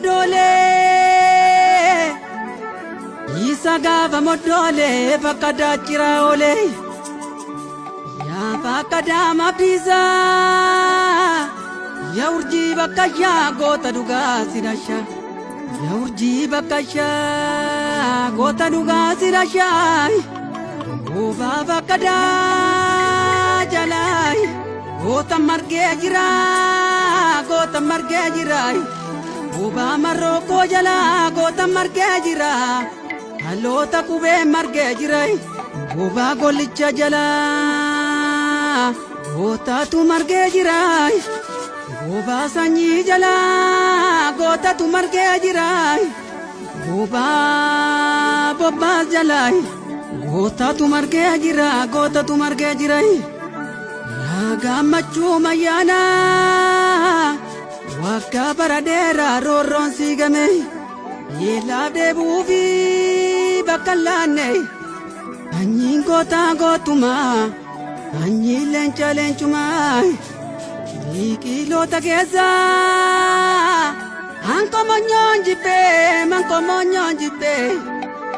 moddoolee isa gaafa moddoolee bakka daachiraa oolee yaa bakka daama abdiisaa yaa urjii bakka yaa goota dhugaa sidasha yaa urjii bakka yaa goota dhugaa sidasha goobaa bakka daa jalaa goota margee jira goota margee jira. Goobaa marrookoo jalaa goota margee jira dhaloota qubee margee jira goobaa gollicha jalaa gootatu margee jira goobaa sanyii jalaa gootatu margee jira goobaa bobbaas jalaa gootatu margee jira gootatu margee jira yaa gammachuu mayyaanaa. Waggaa bara dheeraa roorroon siigame yeelaaf deebi'uufi bakka laanne sanyiin gootaa gootumaa sanyiin leenca leencumaa biqiloota keessaa hankomonyoon jibbee mankomonyoon jibbee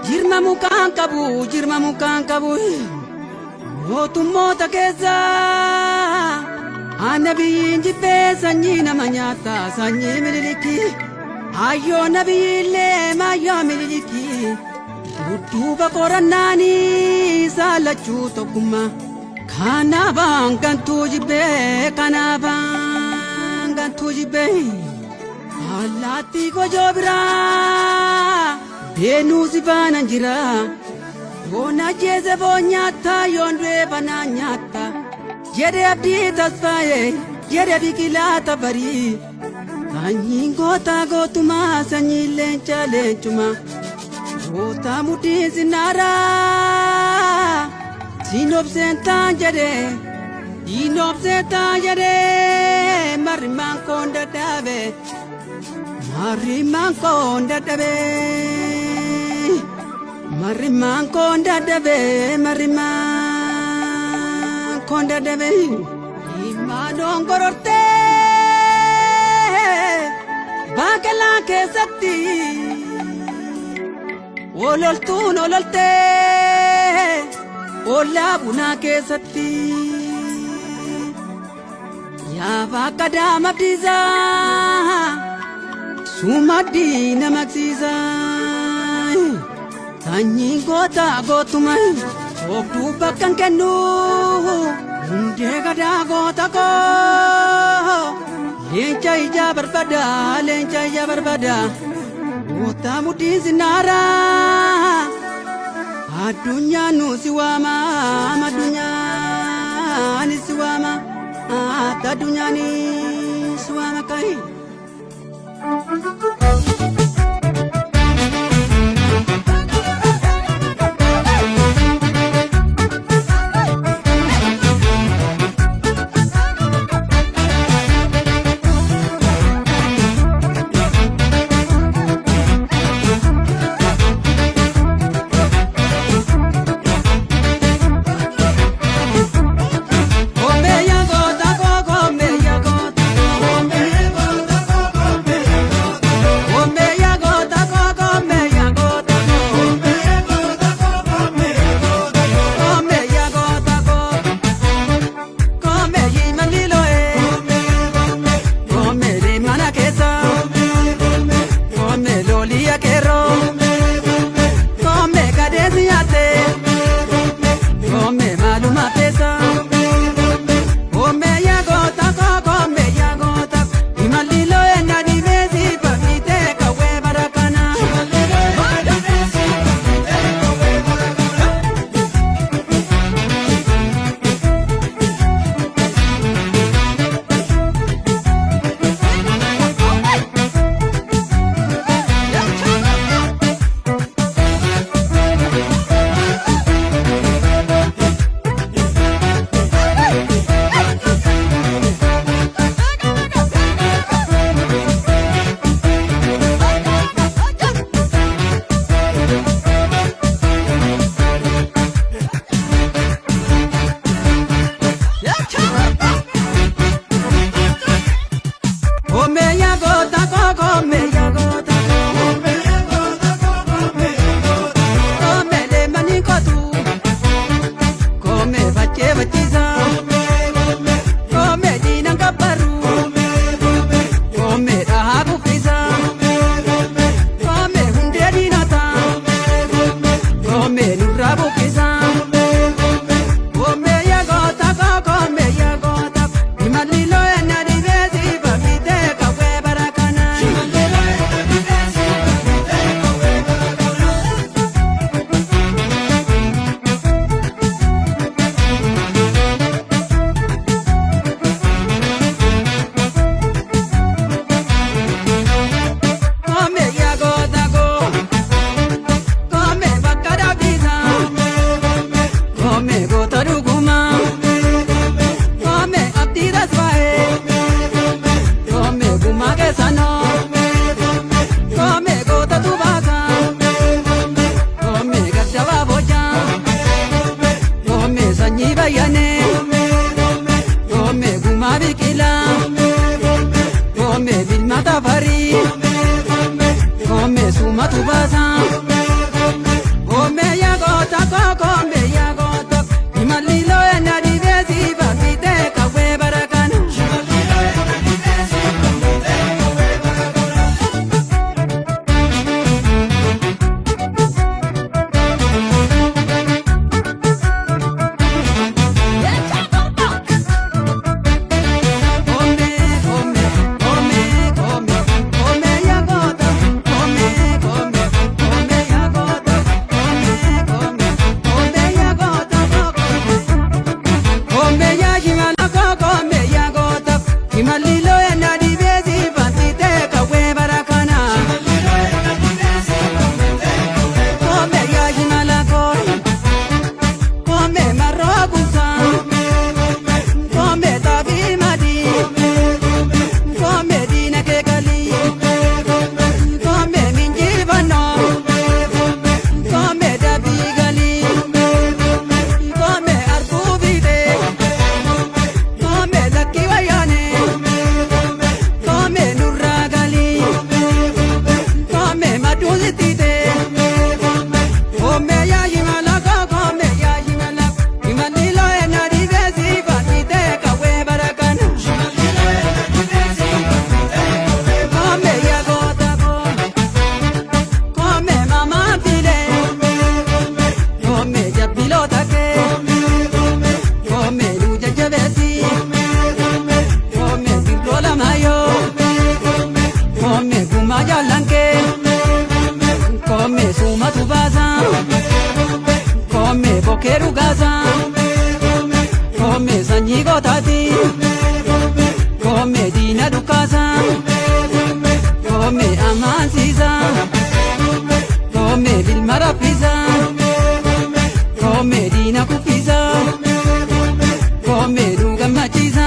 jirma mukaan qabu jirma mukaan qabu mootummoota keessaa. Ana biyyiin jibbee sanyii nama nyaata sanyii mililikii ayyoo na biyyiillee maayyoo mililikii dudduuba qorannaanii saalachuu tokkummaa kanaafaan gantuu jibbee kanaafaan gantuu jibbee allaattii gojoo biraa beenuu si faanan jira yoon ajjeese foon nyaata yoon du'e banaan nyaata. Jedhe abdii tasfaa'e jedhe biqilaa tafarii sanyiin goota gootumaa sanyiin leenca leencumaa goota mudhiin sinnaaraa siinobseen taan jedhe siinobseen taan jedhe marrimaan koon dadhabe marrimaan koon dadhabe marrimaan koon dadhabe marrimaan koon dadhabe ilmaanoon gorortee baaqelaa keessatti ololtuun ololtee ollaa bunaa keessatti yaa bakka daama abdiisaa sumaddii nama maqsiisaa sanyiin goota gootuma obduu bakka hin kennu hundee gadaa goota koo leenca ijaa barbada leenca ijaa barbada goota mudhiin sinnaaraa addunyaan nu si waama addunyaan si waama addunyaan si waama kai. Komeya goota koo komeya goota komeya goota koo komeya goota komeya goota koo komeyi maniloe komeli mana keessa kome loliya keero kome kadeesi nyaate kome maaluma peesa. Komeya goota koo komeya goota imalilo enna dhibeesi bafiitee kawwee barakana. Komeya goota koo komeya goota. Shimalli looyee na dhibee siifantitee kawwee bara kana. Koome yaa shimala koo. Koome marroo kuusaa. Koome xaafii madii. Koome diina kee galii. Koome minjifannoo. Koome dabii galii. Koome arguu biitee. Koome lakkii wayyaanee. Koome nurraa galii. Koome maduu sittitee. Koome yaa shimala koo koome yaa shimala. Shimalli looyee na dhibee siifantitee kawwee bara kana. Koome yaa goota koo. Koome mamaa filee. Koome jabbiloota kee. Koome nu jajjabeessi. Koome sirroo lamayoo. Koome gumaa jaallankee. Koome suumatu baasa. Koome bokkee dhugaasa. Koome sanyii gootaati. Koome diina dukkaasa. Koome amaansiisa. Koome ilma raffisa. Koome diina kuffisa. Koome nu gammachiisa.